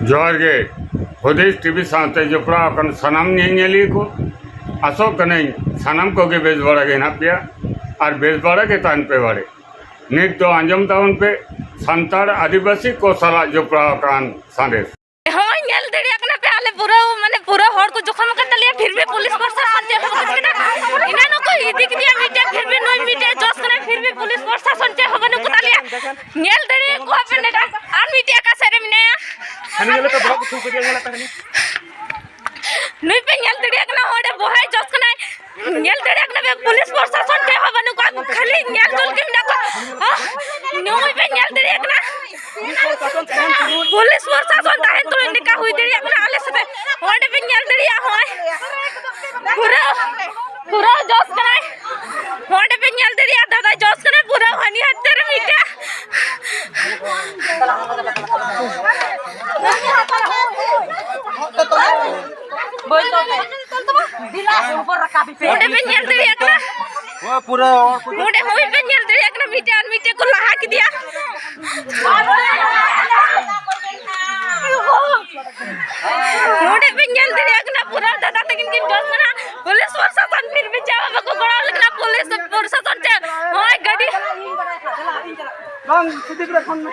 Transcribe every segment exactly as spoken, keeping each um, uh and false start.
ᱡᱚᱦᱟᱨ ᱜᱮ᱾ ᱦᱩᱫᱤᱥ ᱴᱤᱵᱷᱤ ᱥᱟᱶᱛᱮ ᱡᱚᱯᱲᱟᱣ ᱟᱠᱟᱱ ᱥᱟᱱᱟᱢ ᱧᱮᱧᱮᱞᱤᱭᱟᱹ ᱠᱚ, ᱟᱥᱚᱜ ᱠᱟᱹᱱᱟᱹᱧ ᱥᱟᱱᱟᱢ ᱠᱚᱜᱮ ᱵᱮᱥ ᱵᱟᱲᱟ ᱜᱮ ᱦᱮᱱᱟᱜ ᱯᱮᱭᱟ ᱟᱨ ᱵᱮᱥ ᱵᱟᱲᱟ ᱜᱮ ᱛᱟᱦᱮᱱ ᱯᱮ ᱵᱟᱲᱮ᱾ ᱱᱤᱛ ᱫᱚ ᱟᱸᱡᱚᱢ ᱛᱟᱵᱚᱱ ᱯᱮ ᱥᱟᱱᱛᱟᱲ ᱟᱹᱫᱤᱵᱟᱹᱥᱤ ᱠᱚ ᱥᱟᱞᱟᱜ ᱡᱚᱯᱲᱟᱣ ᱟᱠᱟᱱ ᱥᱟᱸᱫᱮᱥ᱾ ᱦᱳᱭ, ᱧᱮᱞ ᱫᱟᱲᱮᱭᱟᱜ ᱠᱟᱱᱟ ᱯᱮ, ᱟᱞᱮ ᱯᱩᱨᱟᱹ, ᱢᱟᱱᱮ, ᱯᱩᱨᱟᱹ ᱦᱚᱲ ᱠᱚ ᱡᱚᱠᱷᱚᱢ ᱟᱠᱟᱱ ᱛᱟᱞᱮᱭᱟ, ᱯᱷᱤᱨ ᱵᱷᱤ ᱯᱩᱞᱤᱥ ᱯᱨᱚᱥᱟᱥᱚᱱ ᱪᱮᱫ ᱦᱚᱸ ᱵᱟᱠᱚ ᱪᱤᱠᱟᱹ ᱠᱟᱱᱟ᱾ ᱮᱱᱟᱱ ᱦᱚᱸᱠᱚ ᱤᱫᱤ ᱠᱮᱫᱮᱭᱟ ᱢᱤᱫᱴᱮᱱ, ᱯᱷᱤᱨ ᱵᱷᱤ ᱱᱩᱭ ᱢᱤᱫᱴᱮᱱ ᱡᱚᱥ ᱠᱟᱱᱟᱭ, ᱯᱷᱤᱨ ᱵᱷᱤ ᱯᱩᱞᱤᱥ ᱯᱨᱚᱥᱟᱥᱚᱱ ᱪᱮᱫ ᱦᱚᱸ ᱵᱟᱹᱱᱩᱜ ᱠᱚ ᱛᱟᱞᱮᱭᱟ᱾ ᱧᱮᱞ ᱫᱟᱲᱮᱭᱟᱜ ᱠᱚᱣᱟ ᱯᱮ ᱱᱮᱰᱟ, ᱟᱨ ᱢᱤᱫᱴᱮᱡ ᱚᱠᱟ ᱥᱮᱫ ᱨᱮ ᱢᱮᱱᱟᱭᱟ? ᱦᱟᱹᱱᱤ ᱧᱮᱞ ᱯᱮ, ᱵᱚᱦᱚᱜ ᱠᱚ ᱛᱷᱩ ᱠᱮᱫᱮᱭᱟ, ᱧᱮᱞ ᱯᱮ ᱦᱟᱹᱱᱤ᱾ ᱱᱩᱭ ᱯᱮ ᱧᱮᱞ ᱫᱟᱲᱮᱭᱟᱜ ᱠᱟᱱᱟ, ᱚᱸᱰᱮ ᱵᱚᱦᱮ ᱡᱚᱥ ᱠᱟᱱᱟᱭ᱾ ᱧᱮᱞ ᱫᱟᱲᱮᱭᱟᱜ ᱠᱟᱱᱟ ᱯᱮ, ᱯᱩᱞᱤᱥ ᱯᱨᱚᱥᱟᱥᱚᱱ ᱪᱮᱫ ᱦᱚᱸ ᱵᱟᱹᱱᱩᱜ ᱠᱚᱣᱟ, ᱠᱷᱟᱹᱞᱤ ᱧᱮᱞ ᱡᱚᱝ ᱜᱮ ᱢᱮᱱᱟᱜ ᱠᱚᱣᱟ᱾ ᱟᱦ, ᱱᱩᱭ ᱯᱮ ᱧᱮᱞ ᱫᱟᱲᱮᱭᱟᱜ ᱠᱟᱱᱟ, ᱯᱩᱞᱤᱥ ᱯᱨᱚᱥᱟᱥᱚᱱ ᱛᱟᱦᱮᱱ ᱛᱩᱞᱩᱡ ᱱᱤᱝᱠᱟ ᱦᱩᱭ ᱫᱟᱲᱮᱭᱟᱜ ᱠᱟᱱᱟ ᱟᱞᱮ ᱥᱟᱛᱮ᱾ ᱚᱸᱰᱮ ᱯᱮ ᱧᱮᱞ ᱫᱟᱲᱮᱭᱟᱜᱼᱟ, ᱦᱚᱸᱜᱼᱚᱭ ᱯᱩᱨᱟᱹ, ᱯᱩᱨᱟᱹ ᱡᱚᱥ ᱠᱟᱱᱟᱭ᱾ ᱚᱸᱰᱮ ᱯᱮ ᱧᱮᱞ ᱫᱟᱲᱮᱭᱟᱜᱼᱟ, ᱫᱟᱫᱟ ᱡᱚᱥ ᱠᱟᱱᱟᱭ ᱯᱩᱨᱟᱹ ᱦᱟᱹᱱᱤ ᱦᱟᱛᱮ ᱨᱮ ᱢᱤᱫᱴᱮᱡ᱾ ᱚᱸᱰᱮ ᱯᱮ ᱧᱮᱞ ᱫᱟᱲᱮᱭᱟᱜ ᱠᱟᱱᱟ᱾ ᱦᱳᱭ, ᱯᱩᱨᱟᱹ ᱦᱚᱲ ᱠᱚ ᱚᱸᱰᱮ ᱦᱚᱸ ᱯᱮ ᱧᱮᱞ ᱫᱟᱲᱮᱭᱟᱜ ᱠᱟᱱᱟ, ᱢᱤᱫᱴᱮᱡ ᱟᱨ ᱢᱤᱫᱴᱮᱡ ᱠᱚ ᱞᱟᱦᱟ ᱠᱮᱫᱮᱭᱟ᱾ ᱱᱚᱰᱮ ᱯᱮ ᱧᱮᱞ ᱫᱟᱲᱮᱭᱟᱜ ᱠᱟᱱᱟ, ᱯᱩᱨᱟᱹ ᱫᱟᱫᱟ ᱛᱟᱹᱠᱤᱱ ᱠᱤᱱ ᱡᱚᱥ ᱠᱟᱱᱟ᱾ ᱯᱩᱞᱤᱥ ᱯᱨᱚᱥᱟᱥᱚᱱ ᱯᱷᱤᱨ ᱵᱷᱤ ᱪᱮᱫ ᱦᱚᱸ ᱵᱟᱠᱚ ᱜᱚᱲᱚ ᱟᱞᱮ ᱠᱟᱱᱟ᱾ ᱯᱩᱞᱤᱥ ᱯᱨᱚᱥᱟᱥᱚᱱ ᱪᱮᱫ, ᱦᱳᱭ, ᱜᱟᱹᱰᱤ᱾ ᱵᱟᱝ, ᱥᱩᱫᱤᱯ ᱨᱮ ᱯᱷᱳᱱ ᱢᱮ᱾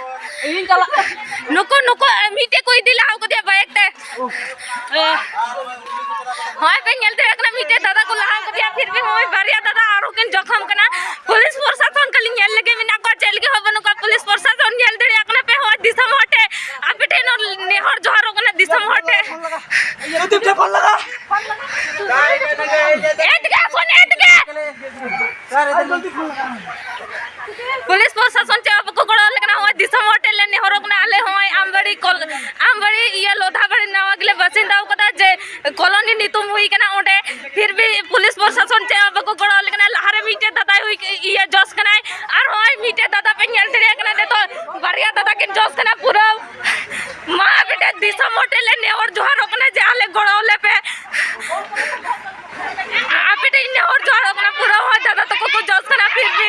ᱤᱧ ᱪᱟᱞᱟᱜ ᱠᱟᱱᱟ᱾ ᱱᱩᱠᱩ, ᱱᱩᱠᱩ ᱢᱤᱫᱴᱮᱡ ᱠᱚ ᱤᱫᱤ ᱞᱟᱦᱟ ᱠᱟᱫᱮᱭᱟ ᱵᱟᱭᱤᱠ ᱛᱮ᱾ ᱦᱳᱭ ᱯᱮ ᱧᱮᱞ ᱫᱟᱲᱮᱭᱟᱜ ᱠᱟᱱᱟ, ᱢᱤᱫᱴᱮᱡ ᱫᱟᱫᱟ ᱠᱚ ᱞᱟᱦᱟ ᱠᱟᱫᱮᱭᱟ, ᱯᱷᱤᱨ ᱵᱷᱤ ᱦᱳᱭ ᱵᱟᱨᱭᱟ ᱫᱟᱫᱟ ᱟᱨᱦᱚᱸ ᱠᱤᱱ ᱡᱚᱠᱷᱚᱢ ᱠᱟᱱᱟ᱾ ᱯᱩᱞᱤᱥ ᱯᱨᱚᱥᱟᱥᱚᱱ ᱠᱷᱟᱹᱞᱤ ᱧᱮᱞ ᱞᱟᱹᱜᱤᱫ ᱢᱮᱱᱟᱜ ᱠᱚᱣᱟ, ᱪᱮᱫ ᱞᱟᱹᱜᱤᱫ ᱦᱚᱸ ᱵᱟᱹᱱᱩᱜ ᱠᱚᱣᱟ᱾ ᱯᱩᱞᱤᱥ ᱯᱨᱚᱥᱟᱥᱚᱱ ᱧᱮᱞ ᱫᱟᱲᱮᱭᱟᱜ ᱠᱟᱱᱟ ᱯᱮ, ᱦᱳᱭ ᱫᱤᱥᱚᱢ ᱦᱚᱲ ᱴᱷᱮᱱ ᱟᱯᱮ ᱴᱷᱮᱱ ᱱᱮᱦᱚᱨ ᱡᱚᱦᱟᱨᱚᱜ ᱠᱟᱱᱟ ᱫᱤᱥᱚᱢ ᱦᱚᱲ ᱴᱷᱮᱱ᱾ ᱥᱩᱫᱤᱯ ᱴᱷᱮᱱ ᱯᱷᱳᱱ ᱞᱟᱜᱟ᱾ ᱮᱫ ᱜᱮ, ᱯᱷᱳᱱ ᱮᱫ ᱜᱮ᱾ ᱯᱩᱞᱤᱥ ᱯᱨᱚᱥᱟᱥᱚᱱ ᱪᱮᱫ ᱦᱚᱸ ᱵᱟᱠᱚ ᱜᱚᱲᱚ ᱟᱞᱮ ᱠᱟᱱᱟ᱾ ᱦᱚᱸᱜᱼᱚᱭ ᱫᱤᱥᱚᱢ ᱦᱚᱲ ᱴᱷᱮᱱ ᱞᱮ ᱱᱮᱦᱚᱨᱚᱜ ᱠᱟᱱᱟ, ᱟᱞᱮ ᱦᱚᱸᱜᱼᱚᱭ ᱟᱢᱵᱟᱲᱤ ᱠᱚᱞ-, ᱟᱢᱵᱟᱲᱤ ᱤᱭᱟᱹ ᱞᱚᱫᱷᱟᱵᱟᱲᱤ ᱱᱟᱣᱟ ᱜᱮᱞᱮ ᱵᱟᱥᱤᱱᱫᱟ ᱟᱠᱟᱫᱟ, ᱡᱮ ᱠᱚᱞᱚᱱᱤ ᱧᱩᱛᱩᱢ ᱦᱩᱭ ᱠᱟᱱᱟ ᱚᱸᱰᱮ, ᱯᱷᱤᱨ ᱵᱷᱤ ᱯᱩᱞᱤᱥ ᱯᱨᱚᱥᱟᱥᱚᱱ ᱪᱮᱫ ᱦᱚᱸ ᱵᱟᱠᱚ ᱜᱚᱲᱚ ᱟᱞᱮ ᱠᱟᱱᱟ᱾ ᱞᱟᱦᱟᱨᱮ ᱢᱤᱫᱴᱮᱡ ᱫᱟᱫᱟᱭ ᱦᱩᱭ, ᱤᱭᱟᱹ ᱡᱚᱥ ᱠᱟᱱᱟᱭ, ᱟᱨ ᱦᱚᱸᱜᱼᱚᱭ ᱢᱤᱫᱴᱮᱡ ᱫᱟᱫᱟ ᱯᱮ ᱧᱮᱞ ᱫᱟᱲᱮᱭᱟᱜ ᱠᱟᱱᱟ, ᱱᱤᱛᱚᱜ ᱵᱟᱨᱭᱟ ᱫᱟᱫᱟ ᱠᱤᱱ ᱡᱚᱥ ᱠᱟᱱᱟ ᱯᱩᱨᱟᱹ᱾ ᱢᱟ ᱵᱮᱴᱟ ᱫᱤᱥᱚᱢ ᱦᱚᱲ ᱴᱷᱮᱱ ᱞᱮ ᱱᱮᱦᱚᱨ ᱡᱚᱦᱟᱨᱚᱜ ᱠᱟᱱᱟ ᱡᱮ ᱟᱞᱮ ᱜᱚᱲᱚ ᱟᱞᱮ ᱯᱮ᱾ ᱟᱯᱮ ᱴᱷᱮᱱ ᱱᱮᱦᱚᱨ ᱡᱚᱦᱟᱨᱚᱜ ᱠᱟᱱᱟ, ᱯᱩᱨᱟᱹ ᱦᱚᱲ ᱫᱟᱫᱟ ᱛᱟᱠᱚ ᱠᱚ ᱡᱚᱥ ᱠᱟᱱᱟ, ᱯᱷᱤᱨ ᱵᱷᱤ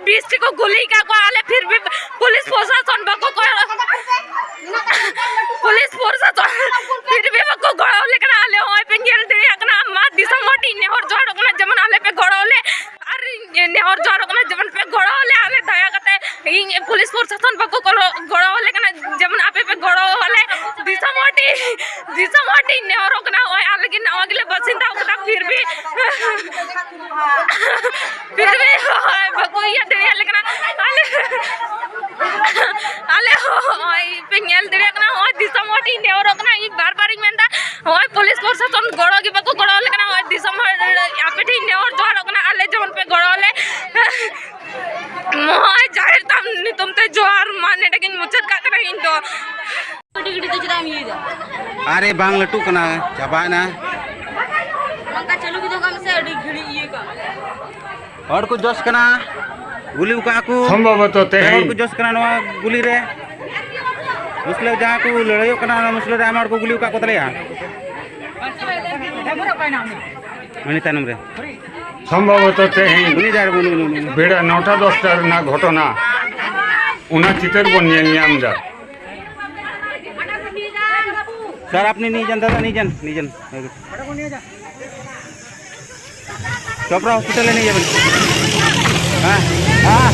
ᱵᱤᱥ ᱴᱤ ᱠᱚ ᱜᱩᱞᱤ ᱠᱟᱜ ᱠᱚᱣᱟ, ᱟᱞᱮ ᱯᱷᱤᱨ ᱵᱷᱤ ᱯᱩᱞᱤᱥ ᱯᱨᱚᱥᱟᱥᱚᱱ ᱵᱟᱠᱚ ᱠᱚᱭᱚᱜ, ᱯᱩᱞᱤᱥ ᱯᱨᱚᱥᱟᱥᱚᱱ ᱯᱷᱤᱨ ᱵᱷᱤ ᱵᱟᱠᱚ ᱜᱚᱲᱚ ᱟᱞᱮ ᱠᱟᱱᱟ᱾ ᱟᱞᱮ ᱦᱚᱸᱜᱼᱚᱭ ᱯᱮ ᱧᱮᱞ ᱫᱟᱲᱮᱭᱟᱜ ᱠᱟᱱᱟ, ᱢᱟ ᱫᱤᱥᱚᱢ ᱦᱚᱲ ᱴᱷᱮᱱ ᱱᱮᱦᱚᱨ ᱡᱚᱦᱟᱨᱚᱜ ᱠᱟᱱᱟ, ᱡᱮᱢᱚᱱ ᱟᱞᱮ ᱯᱮ ᱜᱚᱲᱚ ᱟᱞᱮ, ᱟᱨ ᱤᱧ ᱱᱮᱦᱚᱨ ᱡᱚᱦᱟᱨᱚᱜ ᱠᱟᱱᱟ, ᱡᱮᱢᱚᱱ ᱯᱮ ᱜᱚᱲᱚ ᱟᱞᱮ, ᱟᱞᱮ ᱫᱟᱭᱟ ᱠᱟᱛᱮ ᱤᱧ ᱯᱩᱞᱤᱥ ᱯᱨᱚᱥᱟᱥᱚᱱ ᱵᱟᱠᱚ ᱜᱚᱲᱚ, ᱜᱚᱲᱚ ᱟᱞᱮ ᱠᱟᱱᱟ, ᱡᱮᱢᱚᱱ ᱟᱯᱮ ᱯᱮ ᱜᱚᱲᱚ ᱟᱞᱮ, ᱫᱤᱥᱚᱢ ᱦᱚᱲ ᱴᱷᱮᱱ, ᱫᱤᱥᱚᱢ ᱦᱚᱲ ᱴᱷᱮᱱ ᱱᱮᱦᱚᱨᱚᱜ ᱠᱟᱱᱟ, ᱦᱚᱸᱜᱼᱚᱭ ᱟᱞᱮ ᱜᱮ ᱱᱚᱣᱟ ᱜᱮᱞᱮ ᱵᱟᱥᱤᱱᱫᱟ ᱠᱟᱫᱟ, ᱯᱷᱤᱨ ᱵᱷᱤ ᱯᱷᱤᱨ ᱵᱷᱤ ᱦᱚᱸᱜᱼᱚᱭ ᱵᱟᱠᱚ ᱤᱭᱟᱹ ᱫᱟᱲᱮᱭᱟᱞᱮ ᱠᱟᱱᱟ᱾ ᱟᱞᱮ, ᱟᱞᱮ ᱦᱚᱸ ᱦᱚᱸᱜᱼᱚᱭ ᱯᱮ ᱧᱮᱞ ᱫᱟᱲᱮᱭᱟᱜ ᱠᱟᱱᱟ, ᱦᱚᱸᱜᱼᱚᱭ ᱫᱤᱥᱚᱢ ᱦᱚᱲ ᱴᱷᱮᱱ ᱱᱮᱦᱚᱨᱚᱜ ᱠᱟᱱᱟ᱾ ᱤᱧ ᱵᱟᱨ ᱵᱟᱨᱤᱧ ᱢᱮᱱᱫᱟ, ᱦᱚᱸᱜᱼᱚᱭ ᱯᱩᱞᱤᱥ ᱯᱨᱚᱥᱟᱥᱚᱱ ᱜᱚᱲᱚ ᱜᱮ ᱵᱟᱠᱚ ᱜᱚᱲᱚ ᱟᱞᱮ ᱠᱟᱱᱟ᱾ ᱦᱚᱸᱜᱼᱚᱭ ᱫᱤᱥᱚᱢ ᱦᱚᱲ ᱟᱯᱮ ᱴᱷᱮᱱ ᱱᱮᱦᱚᱨ ᱡᱚᱦᱟᱨᱚᱜ ᱠᱟᱱᱟ, ᱟᱞᱮ ᱡᱮᱢᱚᱱ ᱯᱮ ᱜᱚᱲᱚ ᱟᱞᱮ᱾ ᱱᱚᱜᱼᱚᱭ ᱡᱟᱦᱮᱨ ᱛᱷᱟᱱ ᱧᱩᱛᱩᱢ ᱛᱮ ᱡᱚᱦᱟᱨ, ᱢᱟ ᱱᱮᱰᱮ ᱜᱤᱧ ᱢᱩᱪᱟᱹᱫ ᱠᱟᱜ ᱠᱟᱱᱟ ᱤᱧ ᱫᱚ᱾ ᱟᱹᱰᱤ ᱜᱷᱟᱹᱲᱤᱡ ᱫᱚ ᱪᱮᱫᱟᱜ ᱮᱢ ᱤᱭᱟᱹᱭᱮᱫᱟ? ᱟᱨᱮ ᱵᱟᱝ ᱞᱟᱹᱴᱩᱜ ᱠᱟᱱᱟ, ᱪᱟᱵᱟᱭᱮᱱᱟ᱾ ᱱᱚᱝᱠᱟ ᱪᱟᱹᱞᱩ ᱜᱮ ᱫᱚᱦᱚ ᱠᱟᱜ ᱢᱮᱥᱮ, ᱟᱹᱰᱤ ᱜᱷᱟᱹᱲᱤᱡ ᱤᱭᱟᱹ ᱠᱟᱜ ᱢᱮ᱾ ᱦᱚᱲ ᱠᱚ ᱡᱚᱥ ᱠᱟᱱᱟ ᱜᱩᱞᱤ ᱟᱠᱟᱫ ᱠᱚ᱾ ᱥᱚᱢᱵᱷᱚᱵᱚᱛᱚ ᱛᱮᱦᱮᱧ ᱦᱚᱲ ᱠᱚ ᱡᱚᱥ ᱠᱟᱱᱟ ᱱᱚᱣᱟ ᱜᱩᱞᱤ ᱨᱮ᱾ ᱢᱩᱥᱞᱟᱹ ᱡᱟᱦᱟᱸ ᱠᱚ ᱞᱟᱹᱲᱦᱟᱹᱭᱚᱜ ᱠᱟᱱᱟ, ᱚᱱᱟ ᱢᱩᱥᱞᱟᱹ ᱨᱮ ᱟᱭᱢᱟ ᱦᱚᱲ ᱠᱚ ᱜᱩᱞᱤ ᱟᱠᱟᱫ ᱠᱚ ᱛᱟᱞᱮᱭᱟ᱾ ᱩᱱᱤ ᱛᱟᱭᱱᱚᱢ ᱨᱮ᱾ ᱥᱚᱢᱵᱷᱚᱵᱚᱛᱚ ᱛᱮᱦᱮᱧ ᱩᱱᱤ ᱡᱟᱦᱟᱸ ᱨᱮ ᱩᱱᱤ, ᱩᱱᱤ, ᱩᱱᱤ᱾ ᱵᱮᱲᱟ ᱱᱚᱴᱟ ᱫᱚᱥᱴᱟ ᱨᱮᱱᱟᱜ ᱜᱷᱚᱴᱚᱱᱟ, ᱚᱱᱟ ᱪᱤᱛᱟᱹᱨ ᱵᱚᱱ ᱧᱮᱞ ᱧᱟᱢ ᱮᱫᱟ᱾ सर, आप नहीं, नहीं जानता था, नहीं जान, नहीं जान। चोपड़ा हॉस्पिटल है, नहीं जान। हाँ, हाँ।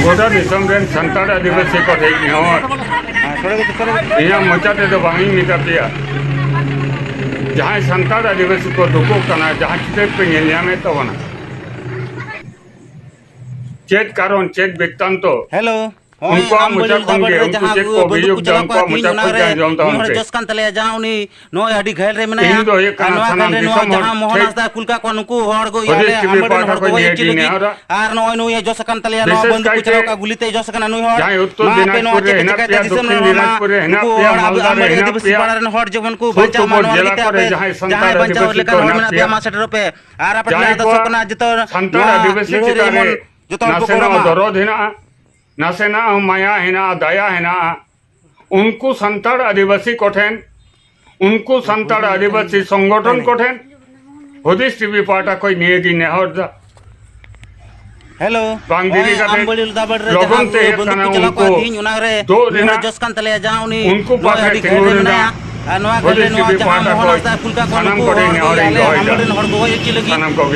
ᱜᱚᱴᱟ ᱫᱤᱥᱚᱢ ᱨᱮᱱ ᱥᱟᱱᱛᱟᱲ ᱟᱹᱫᱤᱵᱟᱹᱥᱤ ᱠᱚ ᱴᱷᱮᱱ ᱱᱮᱦᱚᱨ᱾ ᱦᱮᱸ, ᱥᱚᱲᱮ ᱜᱮ, ᱥᱚᱲᱮ ᱜᱮ᱾ ᱤᱧᱟᱹᱜ ᱢᱚᱪᱟ ᱛᱮᱫᱚ ᱵᱟᱝ ᱤᱧ ᱢᱮᱛᱟ ᱯᱮᱭᱟ, ᱡᱟᱦᱟᱸᱭ ᱥᱟᱱᱛᱟᱲ ᱟᱹᱫᱤᱵᱟᱹᱥᱤ ᱠᱚ ᱫᱩᱠᱚᱜ ᱠᱟᱱᱟ, ᱡᱟᱦᱟᱸ ᱪᱤᱛᱟᱹᱨ ᱯᱮ ᱧᱮᱞ ᱧᱟᱢᱮᱫ ᱛᱟᱵᱚᱱᱟ, ᱪᱮᱫ ᱠᱟᱨᱚᱱ, ᱪᱮᱫ ᱵᱤᱛᱛᱟᱱᱛᱚ? ᱦᱮᱞᱳ᱾ ᱦᱚᱸᱜᱼᱚᱭ ᱩᱱᱠᱩᱣᱟᱜ ᱟᱢ ᱢᱚᱪᱟ ᱵᱚᱞᱤ ᱠᱷᱚᱱ ᱫᱟᱵᱟᱲ ᱜᱮ, ᱨᱮ ᱩᱱᱠᱩ ᱡᱟᱦᱟᱸ ᱪᱮᱫ ᱠᱚ ᱵᱚᱱᱫᱩᱠ ᱠᱚ ᱚᱵᱷᱤᱡᱳᱜᱽ ᱫᱟ, ᱪᱟᱞᱟᱣ ᱠᱚᱣᱟ, ᱩᱱᱠᱩᱣᱟᱜ ᱛᱤᱦᱤᱧ ᱠᱷᱚᱡ ᱚᱱᱟ ᱜᱮ ᱨᱮ ᱟᱸᱡᱚᱢ ᱢᱤᱫ ᱛᱟᱵᱚᱱ ᱦᱚᱲ ᱯᱮ᱾ ᱡᱚᱥ ᱠᱟᱱ ᱛᱟᱞᱮᱭᱟ, ᱡᱟᱦᱟᱸ ᱩᱱᱤ ᱱᱚᱜᱼᱚᱭ ᱟᱹᱰᱤ ᱜᱷᱟᱹᱞ ᱨᱮ ᱢᱮᱱᱟᱭᱟ᱾ ᱤᱧ ᱫᱚ ᱦᱩᱭᱩᱜ ᱟᱨ ᱠᱟᱱᱟ ᱱᱚᱣᱟ ᱥᱟᱱᱟᱢ ᱜᱷᱟᱹᱞ ᱨᱮ ᱱᱚᱣᱟ ᱫᱤᱥᱚᱢ ᱦᱚᱲ ᱡᱟᱦᱟᱸ ᱢᱚᱦᱚᱱ ᱴᱷᱮᱱ ᱦᱟᱸᱥᱫᱟ ᱠᱩᱞ ᱠᱟᱜ ᱠᱚᱣᱟ, ᱱᱩᱠᱩ ᱦᱚᱲ ᱠᱚ ᱦᱩᱫᱤᱥ ᱤᱭᱟᱹ ᱴᱤᱵᱷᱤ ᱟᱢ ᱵᱚᱞᱮ ᱯᱟᱦᱴᱟ ᱦᱚᱲ ᱠᱷᱚᱱ ᱠᱚ ᱱᱤᱭᱟᱹ ᱦᱮᱡ ᱜᱮ ᱦᱚᱪᱚ ᱞᱟᱹᱜᱤᱫ᱾ ᱱᱮᱦᱚᱨᱟ᱾ ᱟᱨ ᱱᱚᱜᱼᱚᱭ ᱱᱩᱭ ᱡᱚᱥ ᱟᱠᱟᱱ ᱛᱟᱞᱮᱭᱟ, ᱱᱚᱣᱟ ᱵᱤᱥᱮᱥ ᱵᱚᱱᱫᱩᱠ ᱠᱚ ᱠᱟᱭᱛᱮ ᱪᱟᱞᱟᱣ ᱠᱟᱜ, ᱜᱩᱞᱤ ᱛᱮᱭ ᱡᱚᱥ ᱟᱠᱟᱱᱟ ᱱᱩᱭ ᱦᱚᱲ᱾ ᱡᱟᱦᱟᱸᱭ ᱩᱛᱛᱚᱨ ᱢᱟ ᱟᱯᱮ ᱱᱚᱣᱟ ᱫᱤᱱᱟᱡᱽᱯᱩᱨ ᱨᱮ ᱪᱮᱫ ᱦᱮᱱᱟᱜ ᱪᱤᱠᱟᱹᱭᱮᱫᱟ ᱯᱮᱭᱟ, ᱫᱤᱥᱚᱢ ᱫᱚᱠᱠᱷᱤᱱ ᱨᱮ ᱢᱟ, ᱫᱤᱱᱟᱡᱽᱯᱩᱨ ᱨᱮ ᱦᱮᱱᱟᱜ ᱱᱩᱠᱩ ᱯᱮᱭᱟ, ᱦᱚᱲ ᱟᱵᱚ, ᱢᱟᱞᱫᱟ ᱟᱵᱚ ᱨᱮ ᱦᱮᱱᱟᱜ ᱟᱹᱫᱤᱵᱟᱹᱥᱤ ᱯᱮᱭᱟ, ᱯᱟᱲᱟ ᱨᱮᱱ ᱦᱚᱲ ᱡᱮᱢᱚᱱ ᱠᱚ ᱥᱩᱨ ᱵᱟᱧᱪᱟᱣ ᱢᱟ ᱥᱩᱯᱩᱨ ᱱᱚᱣᱟ ᱞᱟᱹᱜᱤᱫ ᱡᱮᱞᱟ ᱛᱮ ᱠᱚᱨᱮ ᱟᱯᱮ ᱡᱟᱦᱟᱸᱭ ᱥᱟᱱᱛᱟᱲ ᱡᱟᱦᱟᱸᱭ ᱵᱟᱧᱪᱟᱣ ᱟᱹᱫᱤᱵᱟᱹᱥᱤ ᱞᱮᱠᱟ ᱠᱚ ᱦᱚᱲ ᱢᱮᱱᱟᱜ ᱯᱮᱭᱟ, ᱡᱟᱦᱟᱸᱭ ᱢᱟ ᱥᱮᱴᱮᱨᱚᱜ ᱯᱮ᱾ ᱟᱨ ᱟᱯᱮ ᱡᱟᱦᱟᱸᱭ ᱡᱟᱦᱟᱸ ᱫᱚᱥᱚᱜ ᱠᱚᱣᱟᱜ ᱠᱟᱱᱟ ᱡᱚᱛᱚ ᱥᱟᱱᱛᱟᱲ ᱱᱚᱣᱟ ᱟᱹᱫᱤᱵᱟᱹᱥᱤ ᱞᱟᱹᱲᱦᱟᱹᱭ ᱪᱮᱛᱟᱱ ᱨᱮ ᱡᱮᱢᱚᱱ ᱡᱚᱛᱚ ᱦᱚᱲ ᱠᱚ ᱱᱟᱥᱮᱱᱟᱜ ᱜᱚᱲᱚ ᱢᱟ᱾ ᱫᱚᱨᱚᱫ ᱦᱮᱱᱟᱜᱼᱟ, ᱱᱟᱥᱮᱱᱟᱜ ᱦᱚᱸ ᱢᱟᱭᱟ ᱦᱮᱱᱟᱜᱼᱟ, ᱫᱟᱭᱟ ᱦᱮᱱᱟᱜᱼᱟ, ᱩᱱᱠᱩ ᱥᱟᱱᱛᱟᱲ ᱟᱹᱫᱤᱵᱟᱹᱥᱤ ᱠᱚᱴᱷᱮᱱ, ᱩᱱᱠᱩ ᱥᱟᱱᱛᱟᱲ ᱟᱹᱫᱤᱵᱟᱹᱥᱤ ᱥᱚᱝᱜᱚᱴᱷᱚᱱ ᱠᱚᱴᱷᱮᱱ ᱦᱩᱫᱤᱥ ᱴᱤᱵᱷᱤ ᱯᱟᱦᱴᱟ ᱠᱷᱚᱱ ᱱᱤᱭᱟᱹᱜᱤᱧ ᱱᱮᱦᱚᱨ ᱫᱟ᱾ ᱦᱮᱞᱳ᱾ ᱵᱟᱝ ᱫᱮᱨᱤ ᱱᱚᱜᱼᱚᱭ ᱠᱟᱛᱮ ᱟᱢᱵᱟᱹᱲᱤ ᱫᱟᱵᱟᱲ ᱨᱮ ᱞᱚᱜᱚᱱ ᱡᱟᱦᱟᱸ ᱛᱮ ᱵᱟᱹᱱᱫᱩᱠ ᱠᱟᱱᱟ ᱠᱚ ᱪᱟᱞᱟᱣ ᱠᱚᱜᱼᱟ ᱩᱱᱠᱩ ᱛᱤᱦᱤᱧ, ᱚᱱᱟ ᱨᱮ ᱫᱩᱜ ᱱᱤᱱᱟᱹᱜ ᱨᱮᱱᱟᱜ ᱡᱚᱥ ᱠᱟᱱ ᱛᱟᱞᱮᱭᱟ, ᱡᱟᱦᱟᱸ ᱩᱱᱤ ᱦᱩᱫᱤᱥ ᱱᱚᱣᱟ ᱟᱹᱰᱤ ᱜᱷᱟᱹᱲᱤᱡ ᱨᱮ ᱯᱟᱦᱴᱟ ᱢᱮᱱᱟᱭᱟ᱾ ᱠᱷᱚᱱ ᱟᱨ ᱱᱚᱣᱟ ᱜᱷᱟᱹᱲᱤᱡ ᱥᱤᱵᱤ ᱨᱮ ᱯᱟᱦᱴᱟ ᱱᱚᱣᱟ ᱠᱷᱚᱱ ᱦᱚᱱᱚᱥᱛᱟ ᱠᱩᱞ ᱠᱟᱜ ᱠᱚ ᱥᱟᱱᱟᱢ ᱱᱩᱠᱩ ᱠᱚᱴᱷᱮᱱ ᱟᱞᱮ ᱱᱮᱦᱚᱨᱤᱧ ᱫᱚᱦᱚᱭᱮᱫᱟ᱾ ᱟᱢᱵᱟᱹᱲᱤ ᱨᱮᱱ ᱦᱚᱲ ᱠᱚ ᱜᱚᱡ ᱦᱚᱪᱚ ᱞᱟᱹᱜᱤᱫ᱾ ᱥᱟᱱᱟᱢ ᱠᱚᱜᱮ᱾